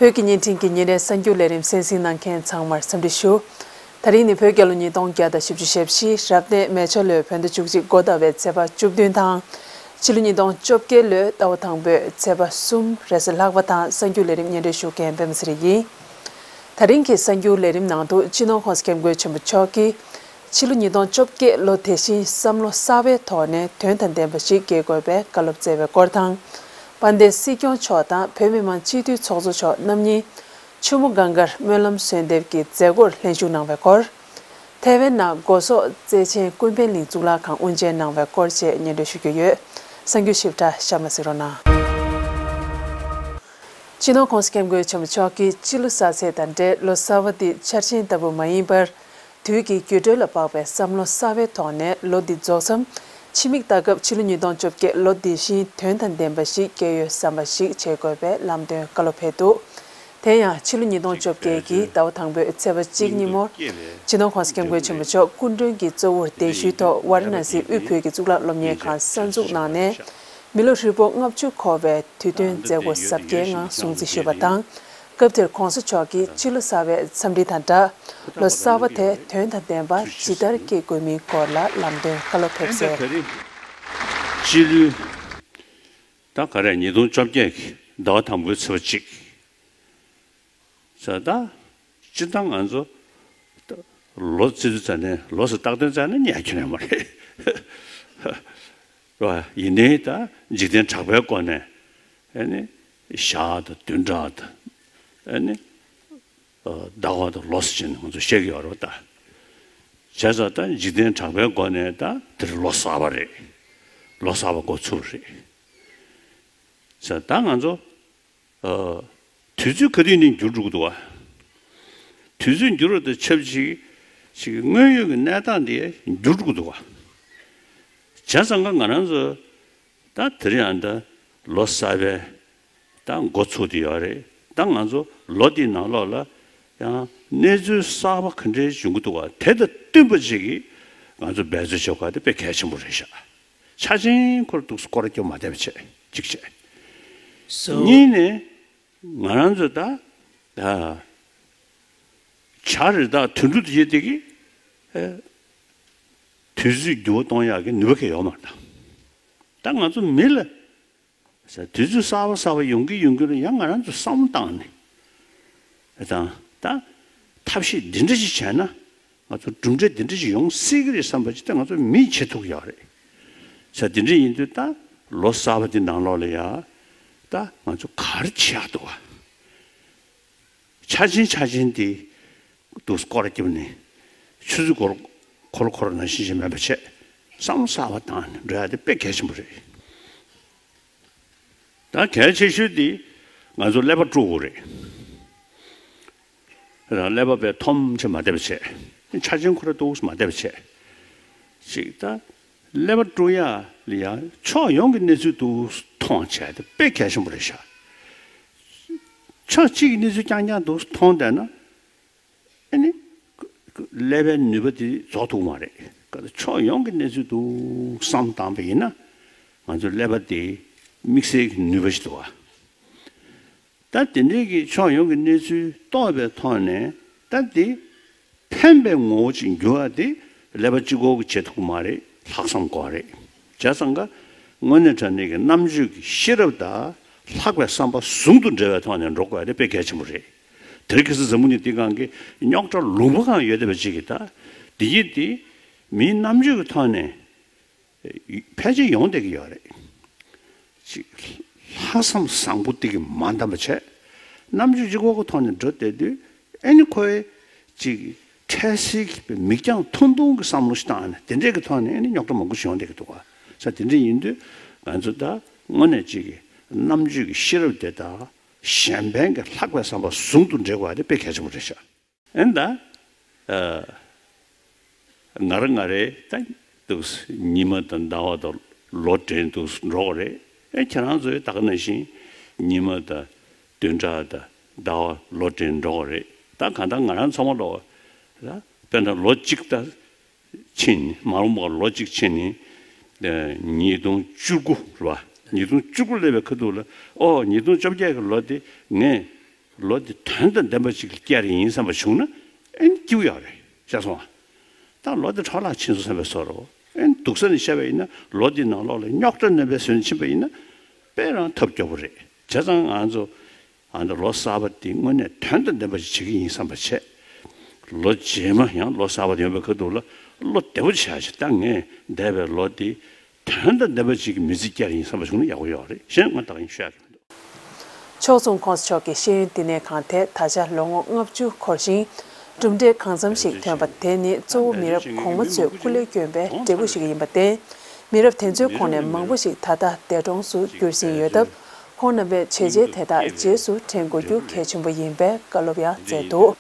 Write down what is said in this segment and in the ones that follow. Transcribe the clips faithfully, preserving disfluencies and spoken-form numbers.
བོད་ཀྱི་བརྙན་འཕྲིན་གྱི་ཉིན་རེའི་གསར་འགྱུར་ལས་རིམ་གསན་གཟིགས་གནང་མཁན་ཚང་མར་འཚམས་འདྲི་ཞུ། ད་རིང་ནི་བོད་རྒྱལ་ལོ་ཉིས་སྟོང་བརྒྱ་དང་བཞི་བཅུ་ཞེ་བཞི་རབ་གནས་མེ་བྱ་ལོའི་བོད་ཟླ་བཅུ་གཅིག་འགོ་ཟླ་བའི་ཚེས་པ་བཅུ་བདུན་དང་། ཕྱི་ལོ་ཉིས་སྟོང་བཅོ་བརྒྱད་ལོའི་ཟླ་བ་དང་པོའི་ཚེས་པ་གསུམ་རེས་གཟའ་ལྷག་པ་དང་། གསར་འགྱུར་ལས་རིམ་སྙན་སྒྲོན་ཞུ་མཁན་པད་མ་ཚེ་རིང་ཡིན། ད་རིང་གི་གསར་འགྱུར་ལས་རིམ་ནང་དུ་སྤྱི་ནོར་༸གོང་ས་༸སྐྱབས་མགོན་ཆེན་པོ་མཆོག་གིས། ཕྱི་ལོ་ཉིས་སྟོང་བཅོ་བརྒྱད་ལོ་དེ་བཞིན་བསམ་བློ་གསར་པའི་ཐོག་ནས་དོན་དང་ལྡན་པ་ཞིག་སྐྱེལ་དགོས་པའི་བཀའ་སློབ་སྩལ་བའི་སྐོར་དང་། དཔལ་ལྡན་སྲིད་སྐྱོང་མཆོག་དང་བོད་མི་མང་སྤྱི་འཐུས་ཚོགས་གཙོ་མཆོག་རྣམ་གཉིས། ཆུ་མོ་སྒང་དཀར་སྨོན་ལམ་གསོལ་འདེབས་ཀྱི་མཛད་སྒོར་ལྷན་ཞུགས་གནང་བའི་སྐོར། ཐེ་ཝན་ནང་སྒོ་ཟོག་བཙལ་ཆེན་ཀུན་ཕན་གླིང་གཙུག་ལག་ཁང་དབུ་འབྱེད་གནང་བའི་སྐོར་བཅས་སྙན་སྒྲོན་ཞུ་རྒྱུ་ཡོད། གསར་འགྱུར་ཞིབ་ཕྲ་གཤམ་ལ་གཟིགས་རོགས་གནང་། སྤྱི་ནོར་༸གོང་ས་༸སྐྱབས་མགོན་ཆེན་པོ་མཆོག་གིས་སྤྱི་ལོ་གསར་ཚེས་དང་འབྲེལ་ལོ་གསར་པ་འདི་འཆར་ཅན་ལྟ་བུ་མ་ཡིན་པར། དུས་ཀྱི་འགྱུར་འགྲོས་ལ་དཔག་པའི་བསམ་བློ་གསར་པའི་ཐོག་ནས་ལོ་འདི་རྫོགས་མཚམས་ཕྱི་མིག་ལྟ་སྐབས་ཕྱི་ལོ་ཉིས་སྟོང་བཅོ་བརྒྱད་ལོ་འདི་བཞིན་དོན་དང་ལྡན་པ་ཞིག་སྐྱེལ་ཡོད་བསམ་པ་ཞིག་བྱེད་དགོས་པའི་ལམ་སྟོན་བཀའ་སློབ་ཕེབས་འདུག་དེ་ཡང་ཕྱི་ལོ་ཉིས་སྟོང་བཅོ་བརྒྱད་ཀྱི་ཟླ་བ་དང་པོའི་ཚེས་པ་གཅིག་ཉིན་མོར་སྤྱི་ནོར་༸གོང་ས་༸སྐྱབས་མགོན་ཆེན་པོ་མཆོག་སྐུ་མགྲོན་གྱི་གཙོ་བོར་གདན་ཞུའི་ཐོག་ཝཱ་ར་ཎ་སིའི་དབུས་བོད་ཀྱི་གཙུག་ལག་སློབ་གཉེར་ཁང་གསར་འཛུགས་གནང་ནས། མི་ལོ་ཧྲིལ་པོ་ལྔ་བཅུ་འཁོར་བའི་དུས་སྟོན་མཛད་སྒོ་གཟབ་རྒྱས་ངང་སྲུང་བརྩི་ཞུས་པ་དང་། སྐབས་དེར་༸གོང་ས་མཆོག་གིས་ཕྱི་ལོ་གསར་པའི་འཚམས་འདྲི་དང་སྦྲགས། ལོ་གསར་པ་དེ་དོན་དང་ལྡན་པ་ཇི་ལྟར་སྐྱེལ་དགོས་མིན་སྐོར་ལ་ལམ་སྟོན་བཀའ་སློབ་ཕེབས་གསལ། སྤྱི་ལོའི་ད་ག་རེ་ཉིས་སྟོང་བཅོ་བརྒྱད་ཀྱི་ཟླ་བ་དང་པོའི་ཚེས་པ་གཅིག་ཟེར་ད། སྤྱིར་བཏང་ང་ཚོ་ལོ་བརྩི་དུས་ཙ་ནས་ལོ་ཟེར་རྟགས་དོན་ཙ་ནས་ཉན་ཁྱོན་ཡོད་མ་རེད། རེད་བ། ཡིན་ནའི་ད་འཇིག་རྟེན་གྲགས་པའི་སྒོ་ནས་ཨ་ནི་ཞག་དང་བདུན་ཕྲག་དང་ཨ་ནི་ཟླ་བ་དང་ལོ་ཟེར་བྱས་ནས་ང་ཚོ་བཤད་ཀྱི་ཡོད་རེད་བ་ད། བྱས་ཙང་ད་འཇིག་རྟེན་གྲགས་པའི་སྒོ་ནས་ད་དེ་རིང་ལོ་གསར་པ་རེད། ལོ་གསར་པ་འགོ་ཚུགས་པ་རེད། ཟེར་ད་ང་ཚོ། ཨ། དུས་ཚོད་ག་དུས་ནས་འགྱུར་འགྲོ་གི་འདུག་བ། དུས་ཚོད་འགྱུར་བ་དང་ཆབས་ཅིག་ཅིག་དངོས་ཡོད་ཀྱི་གནས་སྟངས་དེ་འགྱུར་འགྲོ་གི་འདུག་བ། བྱས་ཙང་ཀ་ང་རང་ཚོ་ད་དེ་རིང་ཡང་ད་ལོ་གསར་པའི་ད་འགོ་ཚུགས་བསྡད་ཡོད་རེད། ད་ང་ཚོ་ལོ་འདིའི་ནང་ལོགས་ལ་ཡང་གནས་ཚུལ་གསར་པ་ག་འདྲའི་འབྱུང་གི་འདུག་བ། དེ་དང་བསྟུན་པ་ཅིག་གིས་ང་ཚོ་འབད་རྩོལ་བྱེད་དགོས་དེ་དཔེ་གལ་ཆེན་པོ་རེད་ཤག་ཆ་ཆེན་ཁོ་ར་འདུག་སྐོར་སྐྱོ་མ་བསྡད་པ་བྱས་གཅིག་བྱས། གཉིས་ནས་ང་རང་ཚོ་ད་ད་བྱ་རི་དྭགས་དུད་འགྲོ་དེ་ཡོད་དེ་གི་ཨེ་དུས་ཚོད་འགྱུར་བ་གཏོང་ཡག་གི་ནུས་པ་གང་ཡོད་མ་རེད་ད། ད་ང་ཚོ་མི་ལ་ས་དུས་ཚོད་གསར་པ་གསར་པ་ཡོང་གི་ཡོང་གི་རེད། ཡང་ང་རང་ཚོ་བསམ་བློ་བཏང་ནས་ཨེ་ད་ད་ཐབས་ཤེས་འདི་འདྲ་ཞིག་བྱས་ན། ང་ཚོ་གྲུབ་འབྲས་འདི་འདྲ་ཞིག་ཡོང་སྲིད་ཀྱི་རེད་བསམ་པ་ཅིག་ད་ང་ཚོ་མིས་བྱེད་ཐུབ་ཀྱི་ཡོད་རེད། ས་འདི་འདྲ་ཡིན་དུས་ད་ལོ་གསར་པ་འདི་ནང་ལོགས་ལ་ཡ་ད་ང་ཚོ་ག་རེ་བྱེད་ཡག་འདུག་བ། ཆ་ཆེན་ཆ་ཆེན་འདི་འདུག་སྐོར་ར་སྐྱབས་ནས་ཆུ་ཚོད་འཁོར་འཁོར་འཁོར་ནང་བཞིན་ཞིག་མེད་པ་བྱས་བསམ་བློ་གསར་པ་བཏང་ནས་འགྲོ་ཡག་དེ་དཔེ་གལ་ཆེན་པོ་རེད། ད་གལ་ཆེ་ཤོས་དེ་ང་ཚོ་ཀླད་པ་དཀྲུག་དགོས་རེད། ཀླད་པ་དཔེ་འཐོམ་ཆེ་མ་བསྡད་པ་བྱས། ཆ་ཆེན་ཁོ་ར་འདུག་མ་བསྡད་པ་བྱས། ཅིག་ད་ཀླད་པ་དཀྲུག་ཡག་ལ་ཡང་ཕྱོགས་ཡོངས་ཀྱི་གནས་ཚུལ་འདུག་མཐོང་བྱས་དེ་དཔེ་གལ་ཆེན་པོ་རེད་ཤག་ཕྱོགས་གཅིག་གི་གནས་ཚུལ་རྐྱང་རྐྱང་འདུག་མཐོང་བསྡད་ན། ཨ་ནི། ཀླད་པའི་ནུས་པ་དེ་རྫོགས་ཐུབ་མ་རེད། ཕྱོགས་ཡོངས་ཀྱི་གནས་ཚུལ་འདུག་བསམ་བཏང་པ་ཡིན་ན། ང་ཚོའི་ཀླད་པ་དེ་དམིགས་བསལ་གྱི་ནུས་པ་ཞིག་འདུག་བ། ད་དེ་འདྲའི་གི་ཕྱོགས་ཡོངས་ཀྱི་གནས་ཚུལ་རྟོགས་པའི་ཐོག་ནས་ད་དེ་ཕན་པའི་ངོ་བོ་ཅིག་འགྱུར་བ་དེ་ཀླད་པ་གཅིག་པོ་གིས་བྱེད་ཐུབ་མ་རེད། ལྷག་བསམ་དགོས་རེད། བྱས་ཙང་ཀ་དངོས་གནས་དྲང་གནས་ཀྱི་རྣམ་དཔྱོད་ཀྱི་ཤེས་རབ་དང་ལྷག་པའི་བསམ་པ་ཟུང་དུ་འབྲེལ་བའི་ཐོག་ནས་འགྲོ་དགོས་དེ་དཔེ་གལ་ཆེན་པོ་རེད། དེ་རིང་ཁ་སང་འཛམ་བུ་གླིང་འདི་སྒང་གི་རྙོག་དྲ་ལུང་པ་སྒང་ཡོད་བསྡད་པ་ཅིག་གིས་ད་འདི་ཡིན་ཏེ་མིའི་རྣམ་དཔྱོད་ཀྱི་ཐོག་ནས་ཕལ་ཆེར་ཡོང་བསྡད་ཀྱི་ཡོད་རེད། ཅིག་ལྷག་བསམ་བཟང་པོ་དེ་གིས་མ་འདང་བ་བྱས། རྣམ་དཔྱོད་གཅིག་པོ་གི་ཐོག་ནས་འགྲོ་བསྡད་དུས་ཨེ་ནི་ཁོའི་ཅིག་འཕྲལ་སེལ་གྱི་མིག་རྒྱང་ཐུང་ཐུང་གི་བསམ་བློ་ཞིག་བཏང་ནས་དེ་འདྲས་ཀྱི་ཐོག་ནས་ཨེ་ནི་རྙོག་དྲ་མང་པོ་ཞིག་ཡོང་བསྡད་ཀྱི་འདུག་ག་ས་དེ་འདྲས་ཡིན་དུས་ང་ཚོ་ད་དངོས་གནས་ཅིག་གི་རྣམ་དཔྱོད་ཀྱི་ཤེས་རབ་དེ་དང་གཞན་ཕན་གྱི་ལྷག་པའི་བསམ་པ་ཟུང་དུ་འབྲེལ་དགོས་པ་དེ་དཔེ་གལ་ཆེན་པོ་རེད་ཤག་ཨེ་ད། ཨ། ང་རང་ང་རེ་ད་འདུག་ཉི་མ་དང་ཟླ་བ་དང་ལོ་དྲན་འདུག་འགྲོ་གི་རེད། ཨེ་ཁྱེད་རང་ཚོས་ད་ག་ནང་བཞིན་ཉི་མ་དང་བདུན་ཕྲག་དང་ཟླ་བ་ལོ་དྲན་འགྲོ་གི་རེད། ད་གང་ལྟར་ང་རང་ཚང་མ་ལོ་ད་དཔེར་ན་ལོ་གཅིག་ད་ཕྱིན་ནི་མ་རུང་བ་ལོ་གཅིག་ཕྱིན་ནི་ཉིས་སྟོང་བཅུ་དགུ་རེད་བ། ཉིས་སྟོང་བཅུ་དགུ་སླེབས་པའི་ཁ་ཐུག་ལ་ཨོ་ཉིས་སྟོང་བཅོ་བརྒྱད་ཀྱི་ལོ་དེ་ངས་ ལོ་འདི་དོན་དང་ལྡན་པ་ཅིག་ལ་བསྐྱལ་ཡིན་བསམ་པ་བྱུང་ན་ཨེ་ནི་སྐྱིད་པོ་ཡོད་རེད། ཤེས་སོང་ཨ། ད་ལོ་འདི་འཕྲོ་བརླག་ཕྱིན་སོང་བསམ་པའི་བཟོ་འདྲ། ཨེ་ནི་སྡུག་ས་ནས་བཤད་པ་ཡིན་ན་ལོ་འདི་ནང་ལོགས་ལ་རྙོག་དྲ་ནན་པོ་བཟོས་ནས་ཕྱིན་པ་ཡིན་ན་དཔེ་རང་ཐབས་སྐྱོ་པོ་རེད། བྱས་ཙང་ང་ཚོ་ཨ་ནི་ལོ་གསར་པ་འདི་དངོས་གནས་དོན་དང་ལྡན་པ་ཞིག་བྱེད་ཀྱི་ཡིན་བསམ་པ་བྱས། ལོ་རྗེས་མ་ཡང་ལོ་གསར་པ་ཡོང་བའི་ཁ་ཐུག་ལ་བློ་བདེ་པོ་བྱས་ཤིག །ད་ངས་འདས་པའི་ལོ་འདི་དོན་དང་ལྡན་པ་ཅིག་གི་མི་ཚེ་བསྐྱལ་ཡིན་བསམ་པ་བྱུང་ན་ཡག་པོ་ཡོད་རེད། གཞན་ང་ད་ག་ཡིན་ཤོད་ཡག་གི་མི་འདུག་ཕྱོགས་མཚུངས་ྋགོང་ས་མཆོག་གིས་ཤེས་ཡོན་བསྟི་གནས་ཁང་དེ་ད་ཆ་ལོ་ངོ་ལྔ་བཅུ་འཁོར་ཞིང་། གྲུབ་འབྲས་གང་འཚམ་ཞིག་ཐོན་པ་དེ་ནི་གཙོ་བོ་མི་རབས་གོང་མ་ཚོས་སྐུ་ལས་བསྐྱོན་པའི་འབྲས་བུ་ཞིག་ཡིན་པར་བརྟེན། མི་རབས་དེ་ཚོའི་ཁོངས་ནས་མང་པོ་ཞིག་ད་ལྟ་འདས་གྲོངས་སུ་གྱུར་ཟིན་ཡོད་སྟབས། ཁོང་རྣམ་པའི་བྱས་རྗེས་དེ་དག་རྗེས་སུ་དྲན་དགོས་རྒྱུ་གལ་ཆེན་པོ་ཡིན་པའི་བཀའ་སློབ་ཡང་སྩལ་འདུག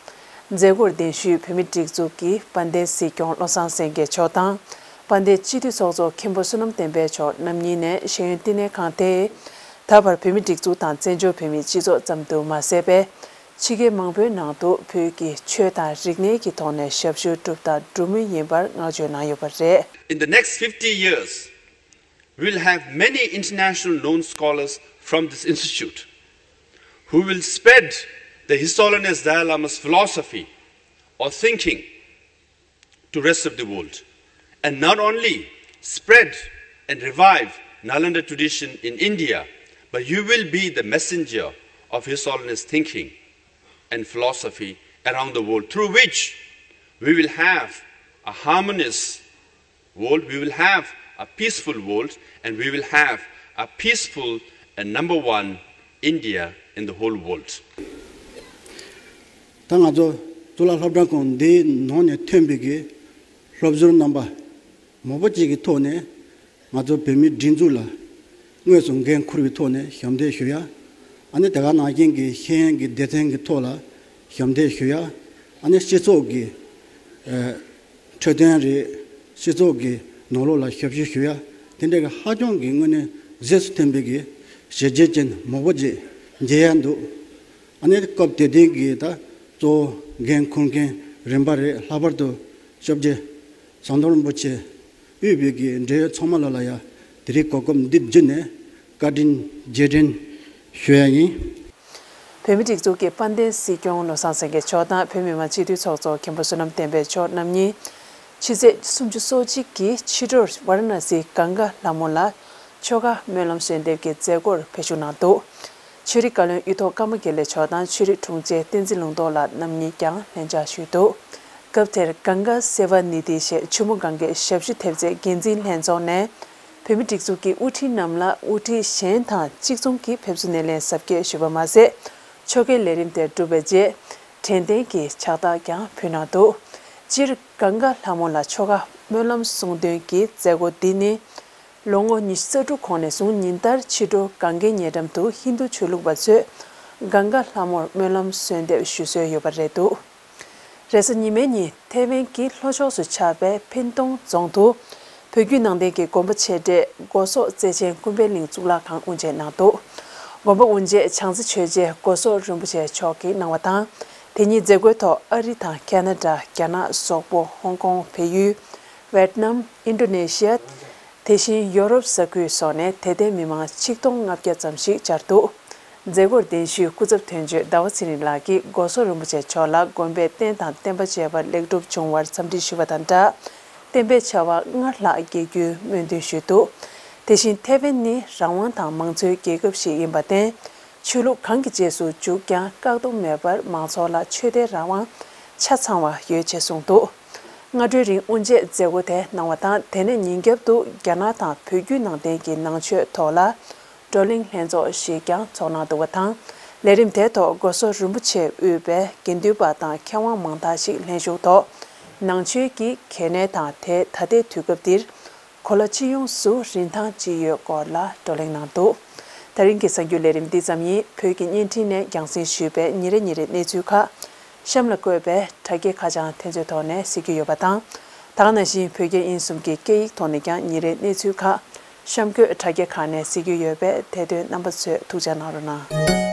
།མཛད་སྒོར་གདན་ཞུས་བོད་མིའི་སྒྲིག་འཛུགས་ཀྱི་དཔལ་ལྡན་སྲིད་སྐྱོང་བློ་བཟང་སེང་གེ་མཆོག་དང་། དཔལ་ལྡན་སྤྱི་འཐུས་ཚོགས་གཙོ་མཁན་པོ་བསོད་ནམས་བསྟན་འཕེལ་མཆོག་རྣམ་གཉིས་ནས་ཤེས་ཡོན་བསྟི་གནས་ཁང་དེས། ད་བར་བོད་མིའི་སྒྲིག་འཛུགས་དང་བཙན་བྱོལ་བོད་མིའི་སྤྱི་ཚོགས་ཙམ་དུ་མ་ཟད་པའི། ཕྱི་རྒྱལ་མང་པོའི་ནང་དུ་བོད་ཀྱི་ཆོས་དང་རིག་གནས་ཀྱི་ཐོག་ནས་ཞབས་ཞུ་བསྒྲུབས་དང་སྒྲུབ་མུས་ཡིན་པར་བསྔགས་བརྗོད་གནང་ཡོད་པ་རེད། In the next fifty years, we'll have many international known scholars from this institute who will spread the His Holiness Dalai Lama's philosophy or thinking to rest of the world, and not only spread and revive Nalanda tradition in India, but you will be the messenger of His Holiness thinking and philosophy around the world, through which we will have a harmonious world, we will have a peaceful world, and we will have a peaceful and number one India in the whole world. ད་ང་ཚོ་གཙུག་ལག་སློབ་གྲྭ་ཁོངས་འདིའི་ནང་ནས་ཐོན་པའི་གི་སློབ་ཟུར་རྣམ་པ་མང་པོ་ཅིག་གི་ཐོག་ནས་ང་ཚོ་བོད་མིའི་སྒྲིག་འཛུགས་ལ་དངོས་སུ་འགན་འཁུར་བའི་ཐོག་ནས་ཞབས་འདེགས་ཞུ་ཡ། ཨ་ནི་དེ་ག་ནང་བཞིན་གྱི་ཤེས་ཡོན་གྱི་སྡེ་ཚན་གྱི་ཐོག་ལ་ཞབས་འདེགས་ཞུ་ཡ། ཨ་ནི་སྤྱི་ཚོགས་ཀྱི་ཨ་འཕྲོད་བསྟེན་རེད། སྤྱི་ཚོགས་ཀྱི་ནང་ལོགས་ལ་ཞབས་ཞུ་ཞུ་ཡ། དེ་འདྲ་གི་ཧ་ཅང་གི་དངོས་གནས་གཟེངས་སུ་ཐོན་པའི་གི་བྱས་རྗེས་ཅན་མང་པོ་ཅིག་མཇལ་ཡ་འདུག །ཨ་ནི་སྐབས་དེ་དུས་ཀྱི་ད་གཙོ་བོ་འགན་འཁུར་མཁན་རིམ་པ་རེད། ལྷག་པར་དུ་སྐྱབས་རྗེ་ཟམ་གདོང་རིན་པོ་ཆེ་དབུས་པའི་གི་འབྲེལ་ཡོད་ཚང་མ་ལ་ལ་ཡ་དེ་རིང་གོ་སྐབས་འདི་བརྒྱུད་ནས་བཀའ་དྲིན་རྗེས་དྲན་ཞུ་ཡ་ཡིན། བོད་མིའི་སྒྲིག་འཛུགས་ཀྱི་དཔལ་ལྡན་སྲིད་སྐྱོང་བློ་བཟང་སེང་གེ་མཆོག་དང་བོད་མི་མང་སྤྱི་འཐུས་ཚོགས་གཙོ་མཁན་པོ་བསོད་ནམས་བསྟན་འཕེལ་མཆོག་རྣམ་གཉིས། ཕྱི་ཚེས་སུམ་ཅུ་སོ་གཅིག་གི་ཕྱི་དྲོར་ཝཱ་ར་ཎ་སིའི་གངྒཱ་ལྷ་མོ་ལ་ཆོ་ག་སྨོན་ལམ་གསོལ་འདེབས་ཀྱི་མཛད་སྒོར་ཕེབས་ཞུགས་གནང་འདུག །ཆོས་རིག་བཀའ་བློན་གཡུ་ཐོག་ཀརྨ་དགེ་ལེགས་མཆོག་དང་ཆོས་རིག་དྲུང་ཆེ་བསྟན་འཛིན་ལུང་རྟོགས་ལགས་རྣམ་གཉིས་ཀྱང་ལྷན་བཅར་ཞུས་འདུག །སྐབས་དེར་གངྒཱ་སེ་ཝ་ནི་དྷི་ཞེས་ཆུ་མོ་གངྒཱའི་ཞབས་ཞུ་ཐེབས་རྩའི་འགན་འཛིན་ལྷན་ཚོགས་ནས། བོད་མིའི་སྒྲིག་འཛུགས་ཀྱི་དབུ་ཁྲིད་རྣམས་ལ་དབུ་ཁྲིད་གཞན་དང་གཅིག་མཚུངས་ཀྱི་ཕེབས་བསུ་སྣེ་ལེན་གཟབ་རྒྱས་ཞུས་པ་མ་ཟད། ཆོ་གའི་ལས་རིམ་དེ་གྲུབ་པའི་རྗེས། དྲན་རྟེན་གྱི་ཕྱག་རྟགས་ཀྱང་ཕུལ་གནང་འདུག །སྤྱིར་གངྒཱ་ལྷ་མོ་ལ་ཆོ་ག་སྨོན་ལམ་གསུང་འདོན་གྱི་མཛད་སྒོ་འདི་ནི། ལོ་ངོ་ཉི་ཤུ་རྩ་དྲུག་གོང་ནས་བཟུང་ཉིན་ལྟར་ཕྱི་དྲོ་གངྒཱའི་ཉེ་འགྲམ་དུ་ཧིན་རྡུ་ཆོས་ལུགས་པ་ཚོས་གངྒཱ་ལྷ་མོར་སྨོན་ལམ་གསོལ་འདེབས་ཞུ་སྲོལ་ཡོད་པ་རེད་འདུག །རེས་གཟའ་ཉི་མའི་ཉིན་ཐེ་ཝན་གྱི་ལྷོ་ཕྱོགས་སུ་ཆགས་པའི་ཕིན་ཏོང་རྫོང་དུ་བོད་བརྒྱུད་ནང་བསྟན་གྱི་དགོན་པ་ཆེ་གྲས་སྒོ་ཟོག་བརྩེ་ཆེན་ཀུན་ཕན་གླིང་གཙུག་ལག་ཁང་དབུ་འབྱེད་གནང་འདུག །དགོན་པ་དབུ་འབྱེད་བྱང་རྩེ་ཆོས་རྗེ་སྒོ་ཟོག་རིན་པོ་ཆེ་མཆོག་གིས་གནང་བ་དང་། དེ་ཉིད་མཛད་སྒོའི་ཐོག་ཨ་རི་དང་ཁ་ན་ཌ། རྒྱ་ནག་སོག་པོ། ཧོང་ཀོང་། བལ་ཡུལ། ཝེད་ནམ། ཨིན་ཌོ་ནེ་ཤི་ཡ། དེ་བཞིན་ཡོ་རོབ་ས་ཁུལ་སོགས་ནས་དད་ལྡན་མི་མང་ཆིག་སྟོང་ལྔ་བརྒྱ་ཙམ་ཞིག་བཅར་འདུག །མཛད་སྒོར་གདན་ཞུས་སྐུ་ཚབ་དོན་གཅོད་ཟླ་བ་ཚེ་རིང་ལགས་ཀྱིས་སྒོ་ཟོག་རིན་པོ་ཆེ་མཆོག་ལ་དགོན་པའི་རྟེན་དང་བརྟེན་པ་བཅས་པ་ལེགས་གྲུབ་བྱུང་བར་འཚམས་འདྲི་ཞུས་པ་དང་སྦྲགས། བསྟན་པའི་བྱ་བ་སྔར་ལྷག་རྒྱས་རྒྱུའི་སྨོན་འདུན་ཞུས་འདུག །དེ་བཞིན་ཐེ་ཝན་ནི་རང་དབང་དང་མང་གཙོའི་རྒྱལ་ཁབ་ཞིག་ཡིན་པར་བརྟེན། ཆོས་ལུགས་གང་གི་རྗེས་སུ་འཇུག་ཀྱང་བཀག་སྡོམ་མེད་པར་མང་ཚོགས་ལ་ཆོས་དད་རང་དབང་ཆ་ཚང་བ་ཡོད་ཅེས་གསུངས་འདུག །སྔ་དྲོའི་རིང་དབུ་འབྱེད་མཛད་སྒོ་དེ་གནང་བ་དང་། དེ་ནས་ཉིན་རྒྱབ་ཏུ་རྒྱ་ནག་དང་བོད་བརྒྱུད་ནང་བསྟན་གྱི་ནང་ཆོས་ཐོག་ལ་བགྲོ་གླེང་ལྷན་ཚོགས་ཤིག་ཀྱང་ཚོགས་གནང་འདུག་པ་དང་། ལས་རིམ་དེའི་ཐོག་སྒོ་ཟོག་རིན་པོ་ཆེ་དབུས་པའི་དགེ་འདུན་པ་དང་མཁས་དབང་མང་དག་ཞིག་ལྷན་ཞུགས་ཐོག་ནང་ཆོས་ཀྱི་གལ་གནད་དང་དེ་ད་ལྟའི་དུས་སྐབས་འདིར། གོ་ལ་སྤྱི་ཡོངས་སུ་རིན་ཐང་ཅི་ཡོད་སྐོར་ལ་བགྲོ་གླེང་གནང་འདུག །ད་རིང་གི་གསར་འགྱུར་ལས་རིམ་འདི་ཙམ་ཡིན། བོད་ཀྱི་བརྙན་འཕྲིན་ནས་རྒྱང་སྲིང་ཞུས་པའི་ཉིན་རེ་ཉིན་རེའི་གནས་ཚུལ་ཁག་གཤམ་ལ་བཀོད་པའི་དྲ་རྒྱའི་ཁ་བྱང་དེ་ཚོའི་ཐོག་ནས་གཟིགས་རྒྱུ་ཡོད་པ་དང་། ད་ག་ནང་བཞིན་བོད་རྒྱ་དབྱིན་གསུམ་གྱི་སྐད་ཡིག་ཐོག་ནས་ཀྱང་ཉིན་རེའི་གནས་ཚུལ་ཁག་གཤམ་འཁོད་དྲ་རྒྱ་ཁག་ནས་གཟིགས་རྒྱུ་ཡོད་པས་དེ་དོན་རྣམ་པ་ཚོས་ཐུགས་འཇགས་གནང་རོགས་གནང་།